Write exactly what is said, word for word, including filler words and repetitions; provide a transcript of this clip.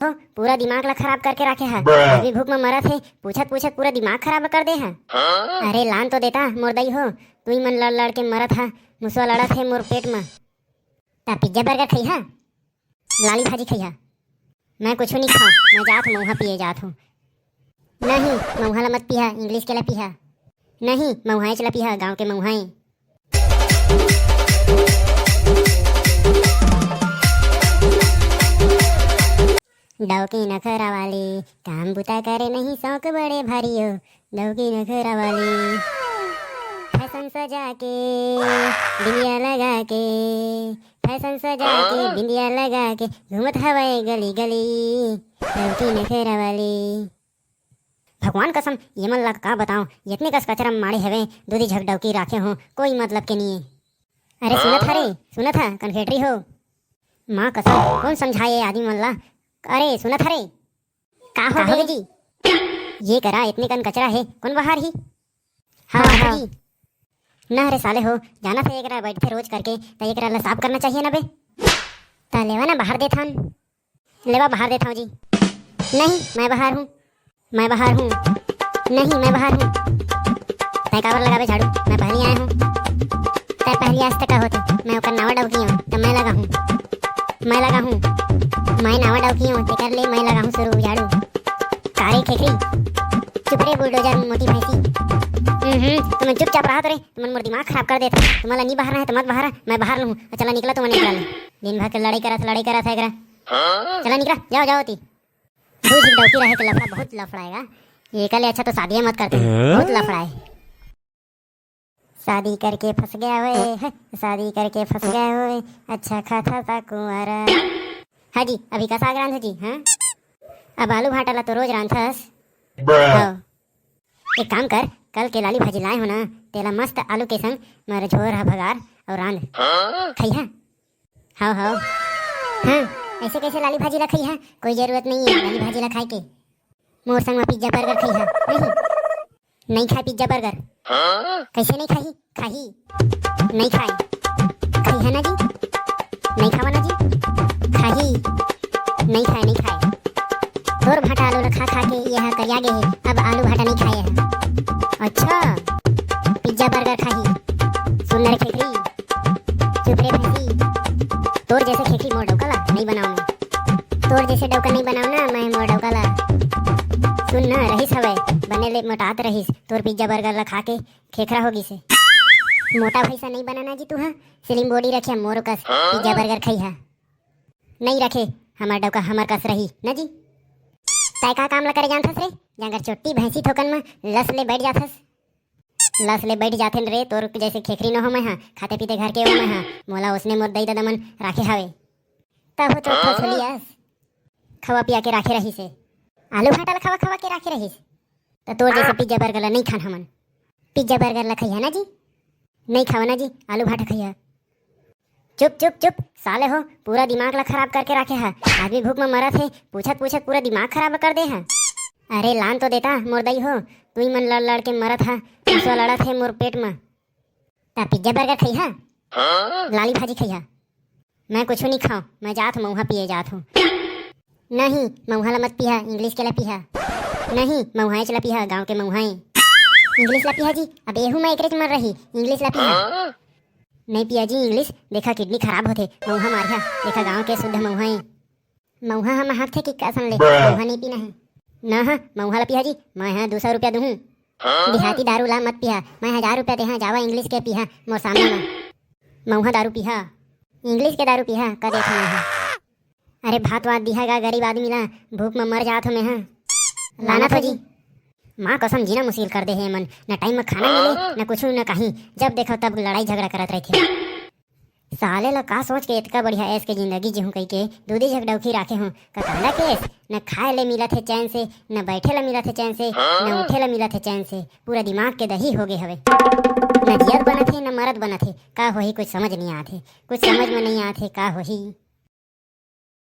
हो, पूरा दिमाग ला खराब करके राखे हा। Bruh। अभी भूख में मरत हे, पूछत पूछत पूरा दिमाग खराब कर दे हा। हाँ? अरे लान तो देता मोर दई हो, तुई मन लड़ लड़ के मरत हा, मुसवा लड़त हे मोर पेट में। ता पिज्जा बर्गर खइहा, लाली भाजी खइहा। मैं कुछ नहीं खाऊं, मैं जात हूं, मऊहा पिए जात हूं। नहीं, मऊहा ला मत पीहा, इंग्लिश के ला पीहा। नहीं, मऊहाएच ला पीहा, गांव के मऊहाए। डौकी नखरा वाली, काम बुता करे नहीं शौक बड़े भारी हो। डौकी नखरा वाली, फैशन सजा के, बिंदिया लगा के, फैशन सजा के, बिंदिया लगा के, घूमत हवय गली गली। डौकी नखरा वाली। भगवान कसम, ये मन ला का बताओ, इतने कस कचरा माड़े हवे, दूधी झक डौकी राखे हो, कोई मतलब के नहीं। अरे सुनत हा रे, सुनत हा, कनखेटरी हो। माँ कसम, कौन समझाए ये आदमी मन ला? अरे सुनत हा रे। का हो गे जी? ये करा, इतने कन कचरा हे, कौन बहार ही? हाँ, हाँ। जी। ना रे साले हो, जाना था एकरा बैठथे रोज करके, त एकरा ला साफ करना चाहिए ना बे। त लेवा ना, बाहर देथन। लेवा, बाहर देथव जी। नहीं, मैं बाहर हूँ, मैं बाहर हूँ। नहीं, मैं बाहर हूँ। तै काबर लगाबे झाड़ू? मैं पहली आए हूँ। तै पहली आज तक का होते? मैं ओकर नावा डौकी हूँ, त मैं लगा हूँ। मैं लगा हूँ। मैं नावा डौकी हूँ, तेकर ले मैं लगा हूँ शुरू झाड़ू। का रे खेखरी? चुप रे बुलडोजर मोटी भैंसी। हम्म, तुमन चुपचाप रहा तो रे, तुमन मोर दिमाग खराब कर देत। तुम्हारा नहीं बाहर है तो मत बाहर, मैं बाहर हूँ। चला निकला, तुमन निकला ले। दिन भर के लड़ाई करत, लड़ाई करत है एकरा। चला निकला, जाओ, जाओ ती। दू झिक डौकी रहे के लफड़ा, बहुत लफड़ा आएगा। ये कल अच्छा तो शादी मत करते, बहुत लफड़ा है। शादी करके फंस गया होए, शादी करके फंस गया होए, अच्छा खाता था कुंवारा। हाँ जी, अभी का साग रांधे जी, हाँ? अब आलू भाटा ला तो रोज रांधस। Bruh। हाँ। एक काम कर, कल के लाली भाजी लाए हो ना, तेला मस्त आलू के संग मर झोर हा भगार और रांध। हाँ? खइहा? हाव, हाव। हाँ, ऐसे कैसे लाली भाजी ला खइहा? कोई जरूरत नहीं है लाली भाजी ला खाए के। मोर संग में पिज्जा बर्गर खइहा? नहीं, नहीं खाए पिज्जा बर्गर। हाँ? कैसे नहीं खाही? खाही। नहीं खाए। खइहा ना जी? नहीं खावा ना जी? खाही। नहीं खाए, नहीं खाए। तोर भाटा आलू ला खा खा के ये हा करिया गे हे, अब आलू भाटा नहीं खाए हे। अच्छा, पिज्जा बर्गर खाही। सुन रे खेखरी, चुप रे भैंसी। तोर जैसे खेखरी मोर डौका ला नहीं बनाओ मैं। तोर जैसे डौका नहीं बनाओ ना मैं मोर डौका ला। सुन ना, रहिस हवय, बने ले मोटात रहिस, तोर पिज्जा बर्गर ला खा के खेखरा हो गिसे। मोटा भैंसा नहीं बनाना जी तू हा, slim body रखिया मोर कस, पिज्जा बर्गर खइहा। नहीं रखे, हमर डौका हमर कस रही ना जी। तै का काम ला करे जानथस रे, जांगर चोट्टी भैंसी थोकन म लस ले बैठ जाथस। लस ले बैठ जाथेन रे, तोर जैसे खेखरी न हो मैं हा, खाते पीते घर के हो मैं हा, मोला ओसने मोर दई ददा मन राखे हवे। तब हो तो थोथोलियस खवा पिया के राखे रहिस हे। आलू भाटा ल खवा खवा के राखे रहिस। त तोर जैसे पिज्जा बर्गर ल नहीं खान हमन। पिज्जा बर्गर ल खइहा ना जी? नहीं खावा ना जी, आलू भाटा खइहा। चुप, चुप, चुप, साले हो, पूरा दिमाग ला खराब करके राखे हा। आदमी भूख में मरत हे, पूछत, पूछत पूरा दिमाग खराब कर दे हा। अरे लान तो देता, मोर दई हो, तुई मन लड़, लड़ के मरत हा, दूसरा लड़त हे मोर पेट में। ता पिज्जा बर्गर खइहा? लाली भाजी खइहा? मैं कुछ नहीं खाऊं, मैं जात हूं, मऊहा पिए जात हूं। नहीं, मऊहा ला मत पीहा, इंग्लिश के ला पीहा। नहीं, मऊहाएच ला पीहा, गांव के मऊहाए। इंग्लिश ला पीहा जी, अब एहू में एकरेच मन रही, इंग्लिश ला पीहा। नहीं पिया जी इंग्लिश, देखा किडनी खराब होथे, मऊहा मारिहा, देखा गांव के शुद्ध मऊहा ए। मऊहा ह महकथे कि कसन ले, bruh। मऊहा नहीं पीना है। ना ह, मऊहा ला पिया जी, मैं ह दू सौ रुपया दूहूं। देहाती दारू ला मत पिया, मैं हजार रुपया देहा, जावा इंग्लिश के पिया मोर सामने में। मऊहा दारू पिया, इंग्लिश के दारू पिया, का देख मैं ह। अरे भात वात दिहा गा गरीब आदमी ला, भूख में मर जात हो मैं हा। लानत हो जी। माँ कसम जीना मुश्किल कर दे हे मन, न टाइम में खाना मिले, न कुछ, न कहीं, जब देखो तब लड़ाई झगड़ा करत रहथे। साले ला का सोच के इतका बढ़िया ऐश के जिंदगी जीहूं कही के दूधी झक डौकी राखे हो, कतांडा के ऐश, न खाए ले मिलत हे चैन से, न बैठे ला मिलत हे चैन से, न उठे ला मिलत हे चैन से, पूरा दिमाग के दही हो गे हवे। न जियत बनत हे, न मरत बनत हे, का होही कुछ समझ नहीं आत हे, कुछ समझ में नहीं आत हे, का होही।